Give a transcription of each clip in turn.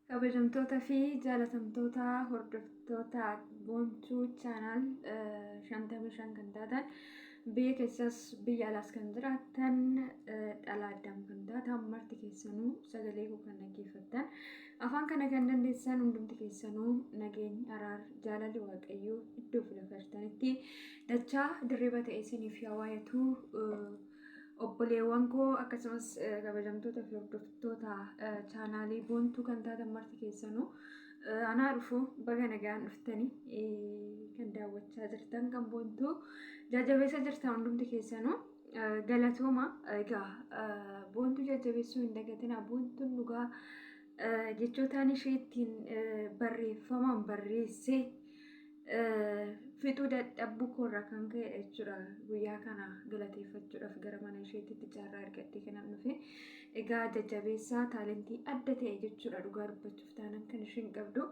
Kabajamtoota fi jaalatamtoota hordoftoota Boontuu Channel 55 kan taatan, biyya keessas biyya alaas kan jiraattan, dhala addaam kan taatan marti keessanuu, sagalee koo kan dhaggeeffattan, afaan kana kan dandeessan hundumti keessanuu, nageenyi, araar, jaalalli Waaqayyoo iddoo fi lafa jirtanitti dachaa dirriba ta'e isiniif yaa waayatu. Obboleewwan koo, akkasumas kabajamtoota fi hordoftoota chaanaalii Boontuu kan taatan marti keessanuu, anaa dhufu, baga nagaan dhuftanii. Kan daawwachaa jirtan, kan Boontuu jajjabeessa jirtan hundumti keessanuu galatooma. Egaa Boontuu jajjabeessuu hin dagatinaa. Boontuun dhugaa jechootaan ishee ittiin barreeffamaan barreessee fixuu dadhabuu koorraa kan ka'edha jechuudha. Guyyaa kana galateeffachuudhaaf gara mana isheetitti carraa argadhee kanan dhufe. Egaa jajjabeessaa, taalentii adda ta'e jechuudha dhugaa dubbachuuf taanan kan isheen qabdu.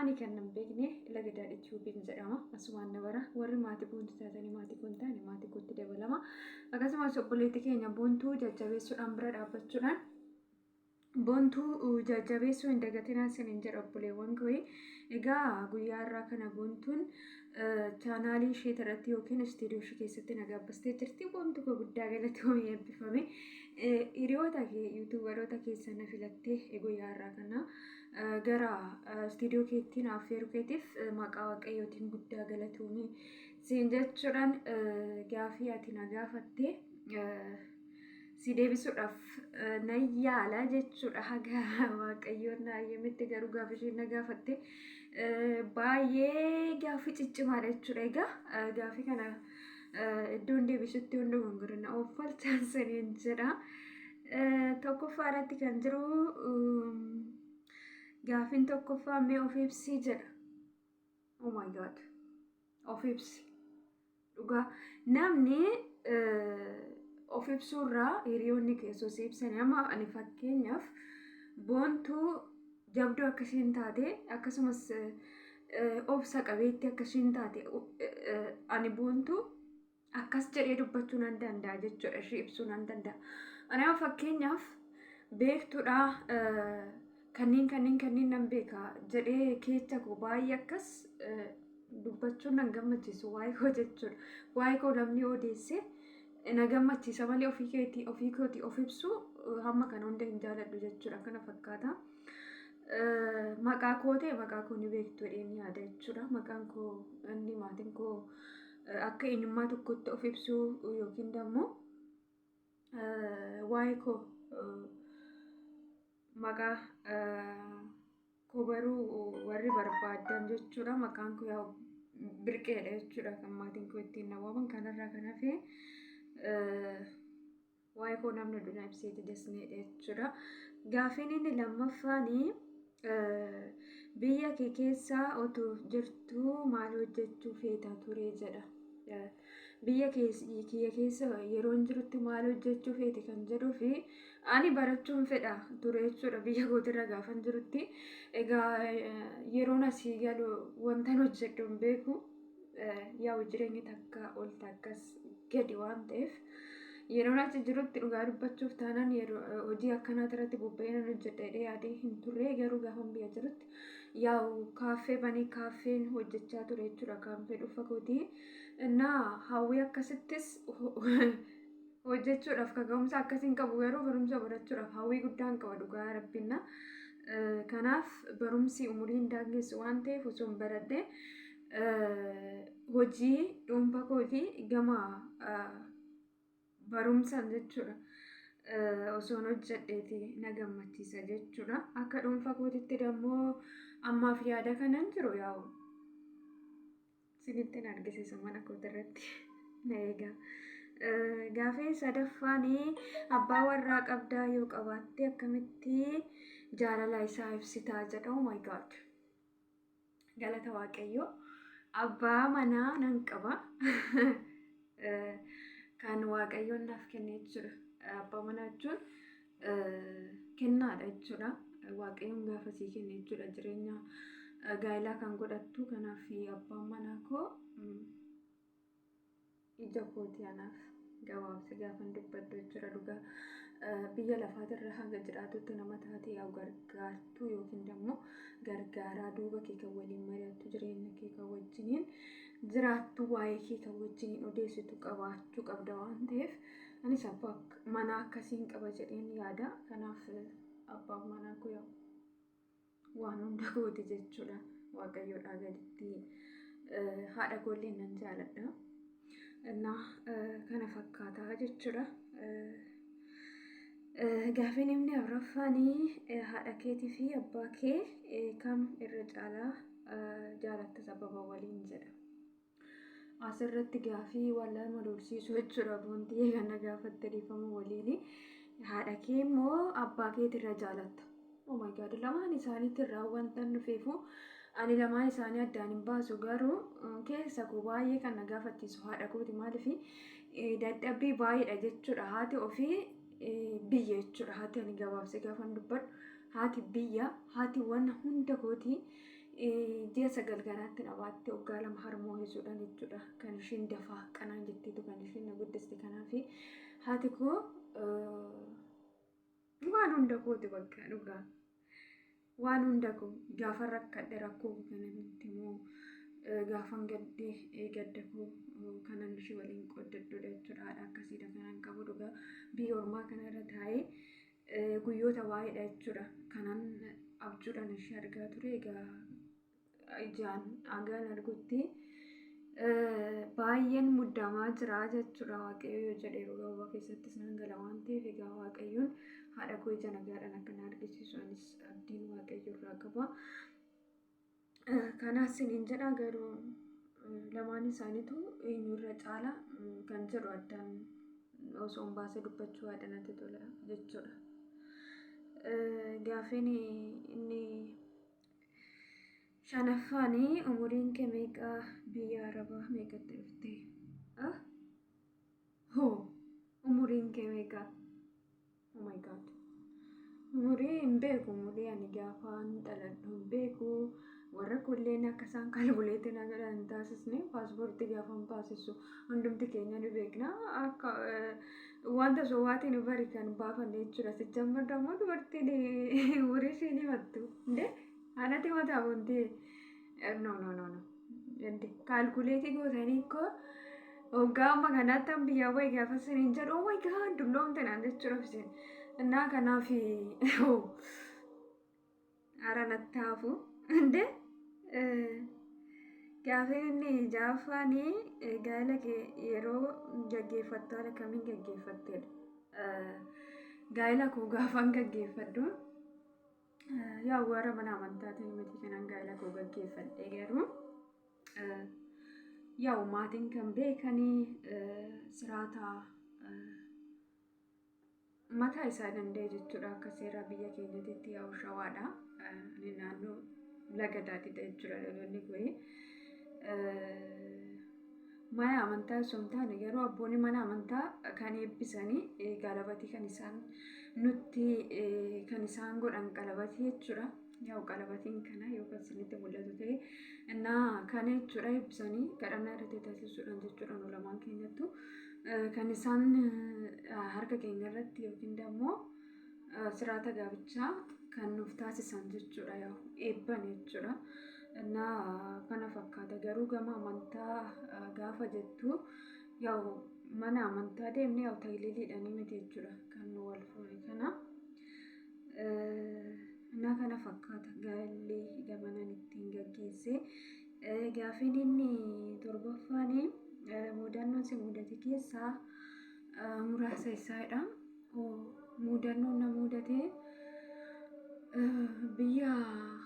Ani kan hin beekne Laga Daadhii Tiyuubiin jedhama. Asumaan na bara. Warri maatii Boontuu taatanii maatii kun taane maatii kootti dabalama. Akkasumas obboleettii keenya Boontuu jajjabeessuudhaan, bira dhaabbachuudhaan Boontuu jajjabeessuu hin dagatinaa isiniin jedha, obboleewwan koo. Egaa guyyaa irraa kana Boontuun chaanaalii ishee irratti yookiin istiidiyoo ishee keessatti na gaabbastee jirti. Boontuu koo, guddaa galatoomii, eebbifame. Hiriyoota kee, yuutuubaroota keessa na filattee guyyaa irraa kana gara istiidiyoo keetti na affeeruu keetiif maqaa Waaqayyootiin guddaa galatoomii siin jechuudhaan, gaafii ati na gaafatte si deebisuudhaaf nan yaala jechuudha, haga Waaqayyoon na ayyametti. Garuu gaafa isheen na gaafatte baay'ee gaaffii ciccimaadha jechuudha. Egaa gaaffii kana iddoon deebisutti hunda gongorina ooffalchaan saniin jedha. Tokkoffaa irratti kan jiru, gaaffiin tokkoffaa "Mee of ibsii" jedha. Oh my God, of ibsi. Dhugaa namni of ibsuurraa hiriyoonni keessoo si ibsan. Amma ani fakkeenyaaf Boontuu jabduu akkasiin taate, akkasumas obsa qabeetti akkasiin taate, ani Boontuu akkas jedhee dubbachuu nan danda'a jechuudha, ishee ibsuu nan danda'a. Ani amma fakkeenyaaf beektuudha, kanneen kanneen kanneen nan beeka jedhee keessa koo baay'ee akkas dubbachuun nan gammachiisu waa'ee koo jechuudha. Waa'ee koo namni odeesse na gammachiisa malee ofii keetii ofii kootii of ibsuu hamma kana hunda hin jaaladhu jechuudha. Kana fakkaata. Maqaa koo ta'e, maqaa koo ni beektu jedheen yaada jechuudha. Maqaan koo inni maatiin koo akka eenyummaa tokkotti of ibsuu yookiin immoo waa'ee koo maqaa koo baruu warri barbaadan jechuudha. Maqaan koo yaa Birqeedha jechuudha, kan maatiin koo ittiin na waaman. Kanarraa kan hafe waa'ee koo namni duna ibseeti desneedha jechuudha. Gaafiin inni lammaffaanii "Biyya kee keessa otoo jirtuu maal hojjechuu feeta ture?" jedha. Biyya kiyya keessa yeroon jirutti maal hojjechuu feete kan jedhuu fi ani barachuun fedha ture jechuudha biyya kootirra gaafan jirutti. Egaa yeroon asii galu wantan hojjedhu hin beeku. Yaa'u jireenyi takka ol takkas gadi waan ta'eef, yeroon achi jirutti dhugaa dubbachuuf taanaan yeroo hojii akkanaa irratti bobba'ee nan hojjedha jedhee yaadee hin turre. Garuu gaafan biyya jirutti yaa'u kaaffee banee kaaffeen hojjechaa ture jechuudha, kaaffee dhuunfaa kootii. Innaa hawwii akkasittis hojjechuudhaaf kaka'umsa akkasiin qabu, garuu barumsa barachuudhaaf hawwii guddaan qaba dhugaa rabbinna. Kanaaf barumsi umurii hin daangessu waan ta'eef, osoo hin baradhe hojii dhuunfaa kootii gama barumsaan jechuudha osoon hojjedheeti na gammachiisa jechuudha. Akka dhuunfaa kootitti dammoo ammaaf yaada kanan jiru yaa'u isinitti argisiisa, mana kootirratti na eegaa. Gaafii sadaffaan "Abbaa warraa qabdaa? Yoo qabaatte akkamitti jaalala isaa ibsitaa?" jedha. Oh my God. Galata Waaqayyoo. Abbaa manaa nan qaba. Kan Waaqayyoon naaf kenne jechuudha. Abbaa manaa jechuun kennaadha jechuudha. Waaqayyoon gaafa sii kenne jechuudha jireenya gaa'elaa kan godhattu. Kanaaf abbaan manaa koo ija kooti anaaf, gabaabse gaafan dubbadhu jechuudha dhugaa. Biyya lafaatirra hanga jiraatutti nama taatee yaa gargaartuu yookiin immoo gargaaraa duuba kee kan waliin mari'attu, jireenya kee kan wajjiniin jiraattu, waa'ee kee kan wajjiniin odeessitu qabaachuu qabda waan ta'eef, anis abbaa manaa akkasiin qaba jedheen yaada. Kanaaf abbaan manaa koo waan hunda kooti jechuudha. Waaqayyoodhaa gaditti haadha koollee nan jaaladha. Innaa kana fakkaataa jechuudha. Gaafiin inni afuraffaanii, haadha keetii fi abbaa kee kam irra caalaa jaalatta, sababa waliin jedha. Asirratti gaafii waan lama dorsiisu jechuudha. Wanti kana gaafatte dhiifama waliini. Haadha kee immoo abbaa keetirra jaalatta? Oh my God, lamaan isaaniitti irraa wanta dhufeefu ani lamaan isaanii addaan hin baasu, garuu keessa koo baay'ee kan na gaafachiisu haadha kooti. Maaliif? Dadhabbii baay'eedha jechuudha. Haati ofii biyya jechuudha. Haati, ani gabaabsee gaafan dubbadhu, haati biyya, haati waan hunda kooti. Ji'a 9 garaatti na baatte, waggaa 2 harmoo hisuudhaan jechuudha. Kan isheen dafaa qanaan jetteetu kan isheen na guddiste. Kanaaf haati koo waan hunda kooti, bakka dhugaa. Waan hunda koo, gaafa rakkadhe rakkoo kana nutti immoo, gaafan gaddee gadda koo kanan ishee waliin qooddadhudha jechuudha. Haadha akkasiidha kanan qabu dhugaa. Biyya ormaa kanarra taa'ee guyyoota baay'eedha jechuudha. Kanan abjuudhaan ishee argaa ture, egaa ijaan hagaan argutti baay'een muddamaa jira jechuudha. Waaqayyo yoo jedhe yeroo gabaabaa keessattis nan gala waan ta'eef, egaa Waaqayyoon haadha koo ija nagaadhaan akka na argisiisu anis abdiin Waaqayyo irraa qaba. Kanaas isiniin jedha, garuu lamaan isaaniitu eenyurra caala kan jedhu addaan osoo hin baasee dubbachuu haadha natti tola jechuudha. Gaafiin inni shanaffaanii, umuriin kee meeqa, biyya arabaa meeqatti dhufte? Hoo, umuriin kee meeqa? Oh my God. Umurii hin beeku, umurii ani gaafaan dhaladhu hin beeku. Warra kulleen akka isaan calculate na godhan hin taasisne. Paaspoortii gaafan baasisu hundumti keenya ni beekna. Akka wanta sobaatiin bari kan baafanne jechuudha. Sijjammar immoo dubartiin umurii isheen himattu. Indee anatti mataa wanti, no, no, no, no. Calculate gootanii koo waggaa amma kanaatti an biyyaa wayi gaafa isiniin jedhu, "Oh my God, dulloomte" naan jechuudha isin. Innaa kanaaf hara natti hafu. Indee gaafa inni ja'affaanii, gaa'ela kee yeroo gaggeeffattu haala kamiin gaggeeffattedha? Gaa'ela koo gaafan gaggeeffadhu, yaa warra mana amantaatiin miti kanan gaa'ela koo gaggeeffadhe, garuu yaa'u maatiin kan beekanii siraata mataa isaa danda'e jechuudha. Akka seera biyya keenyatitti yaa'u shawaadha. Ani naannoo laga daadhiidha jechuudha dhaloonni kuni. Mana amantaa osoo hin taane garuu abboonni mana amantaa kan eebbisanii qalabatii kan isaan nutti kan isaan godhan qalabatii jechuudha. Yaa'u qalabatiin kana yookaan isinitti mul'atu ta'e innaa kana jechuudha, eebbisanii kadhannaa irratti taasisuudhaan jechuudha, nu lamaan keenyattu kan isaan harka keenya irratti yookiin immoo siraata gaabichaa kan nuuf taasisan jechuudha, yaa'u eebban jechuudha. Innaa kana fakkaata. Garuu gama amantaa gaafa jettu, yaa'u mana amantaa deemnee yaa'u taayiliidhaan miti jechuudha kan nu wal fuune kana. Innaa kana fakkaata gaa'elli gamanaan ittiin gaggeesse. Gaafiin inni torbaffaanii, mudannoon si mudate keessaa muraasa isaadha. Mudannoon na mudate biyya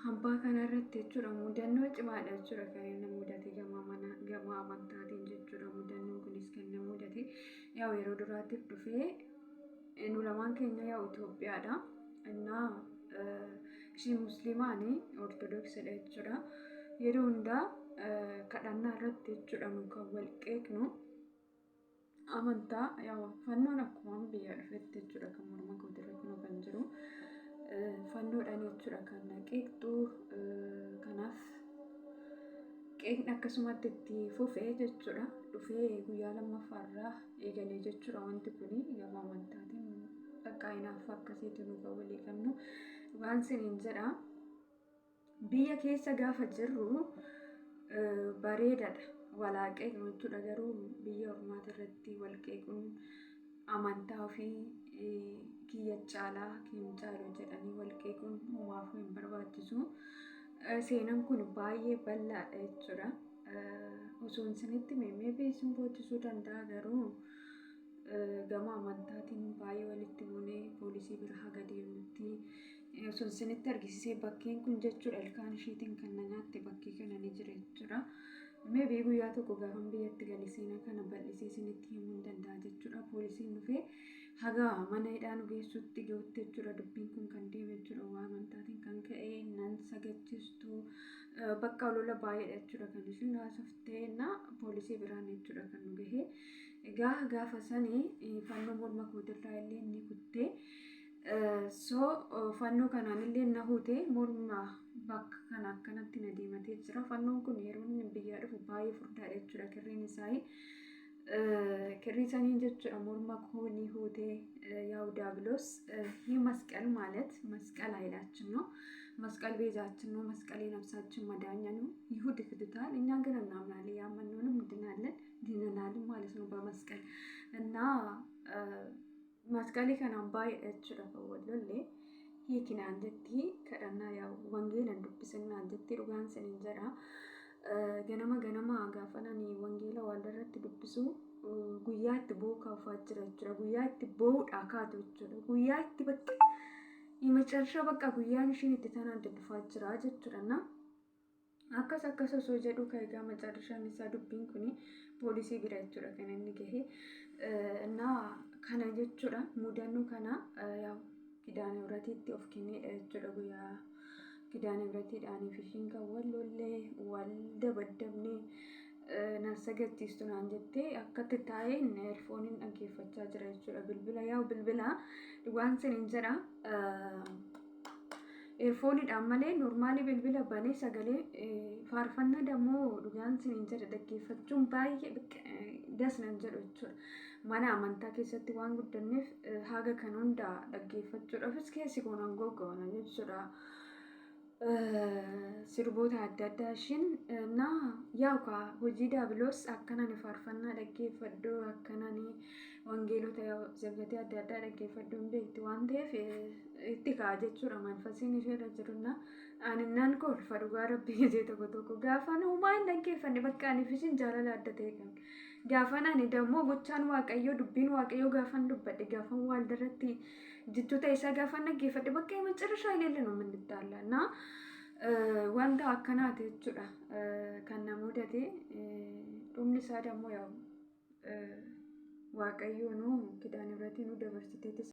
hambaa kana irratti jechuudha, mudannoo cimaadha jechuudha kan inni mudate gama mana gama amantaatiin jechuudha. Mudannoon kunis kan na mudate yaa'u yeroo duraatiif dhufee nu lamaan keenya yaa'u Itoophiyaadha. Innaa isheen musliimaanii Ortodoksiidha jechuudha. Yeroo hundaa kadhannaa irratti jechuudha nu kan wal qeeqnu amantaa. Yaa'u fannoon akkuma biyya dhufetti jechuudha kan morma kootirra kunoo kan jiru fannoodhaan jechuudha kan na qeeqxu. Kanaaf qeeqni akkasumatti itti fufee jechuudha. Dhufee guyyaa lammaffaarraa eegalee jechuudha wanti kuni gama amantaatiin. Bakka hinaaffaa akkasiitu nu kan walii qabnu. Waan siniin jedha. Biyya keessa gaafa jirru bareedaadha. Walaa qeeqnu jechuudha, garuu biyya ormaata irratti wal qeequun, amantaa ofii kiyya caalaa hin caalu jedhanii wal qeequun homaafuu hin barbaachisu. Seenaan kun baay'ee bal'aadha jechuudha. Osoo isinitti himee isin boochisuu danda'a, garuu gama amantaatiin baay'ee walitti buunee poolisii bira haga deemnutti osoo isinitti argisiisee, bakkeen kun jechuudha, ilkaan isheetiin kan na nyaatte bakkee kana ni jira jechuudha. Maybe guyyaa tokko gaafan biyyatti gale seenaa kana bal'isee isinitti himuu hin danda'a jechuudha. Poolisiin dhufee haga mana hidhaa nu geessutti gahutti jechuudha, dubbiin kun kan deeme jechuudha. Waa amantaatiin kan ka'e nan sagachiistu, bakka olola baay'eedha jechuudha kan isin haasoftee na poolisii biraan jechuudha kan nu gahe. Egaa gaafa sanii fannoo morma kootirraa illee ni kuttee. So fannoo kanaan illee na hute, morma bakka kana akkanatti na diimatee jira. Fannoon kun yeroo inni biyyaa dhufu baay'ee furdaadha jechuudha kirriin isaa. Kirrii saniin jechuudha morma koo ni hute. ያው ዲያብሎስ ይህ መስቀል ማለት መስቀል ኃይላችን ነው። መስቀል ቤዛችን ነው። መስቀል የነፍሳችን መዳኛ ነው። ይሁድ ይክዱታል፣ እኛ ግን እናምናለን። ያመንነውንም እንድናለን፣ ድነናል ማለት ነው በመስቀል። እና masqalii kanaan baay'eedha jechuudha kan wal lolle. Hiiki naan jetti, kadhannaa yaa wangeelan dubbisin naan jetti. Dhugaan sinin jedha. Ganama ganama gaafa nani wangeela waldarratti dubbisu guyyaa itti boo'u kaafaa jira jechuudha. Guyyaa itti boo'uudhaa kaatu jechuudha. Guyyaa itti bakka መጨረሻ በቃ guyyaan ishiin itti tanaan dhufaa jira jechuudha. Na akkas akkas osoo jedhu egaa መጨረሻን isaa dubbiin kun poolisii bira jechuudha kan inni gahe. እና kana jechuudha, mudannoo kana yaa'u Kidaane Mihiratiitti of kenneedha jechuudha. Guyyaa Kidaane Mihiratiidhaaniif ishiin kan wal lollee, wal dabaddabnee, nan sagachiistu naan jettee akkatti taa'een earphoneiin dhaggeeffachaa jira jechuudha. Bilbila yaa'u bilbila waan sinin jedha, earphoneiidhaan malee normaalii bilbila banee sagalee faarfannaa dammoo dhugaan sinin jedha dhaggeeffachuun baay'ee das nan jedhu jechuudha. Mana amantaa keessatti waan guddanneef haga kan hunda dhaggeeffachuudhaafis keessi koo nan goggona jechuudha. Sirboota adda addaa ishiin na yaa'u kaa hojii daabiloos akkanani faarfannaa dhaggeeffadhu, akkanani wangeelota sirbatee adda addaa dhaggeeffadhu hin beekti waan ta'eef itti ka'a jechuudha manfasiin isheerra jirunna. Ani nan kolfa dhugaa rabbii gisee tokko tokko gaafa uumaa hin dhaggeeffanne, bakka ani fi ishiin jaalala adda ta'e qabna. Gaafan ani dammoo gochaan Waaqayyoo, dubbiin Waaqayyoo gaafan dubbadhe, gaafan waaldarratti jechoota isaa gaafan dhaggeeffadhe, bakka መጨረሻ የሌለ ነው የምንጣላ። እና wanta akkanaati jechuudha kan na mudate. Dhumni isaa dammoo yaa'u Waaqayyoonuu Kidaane Mihiratii nu dabarsiteetis.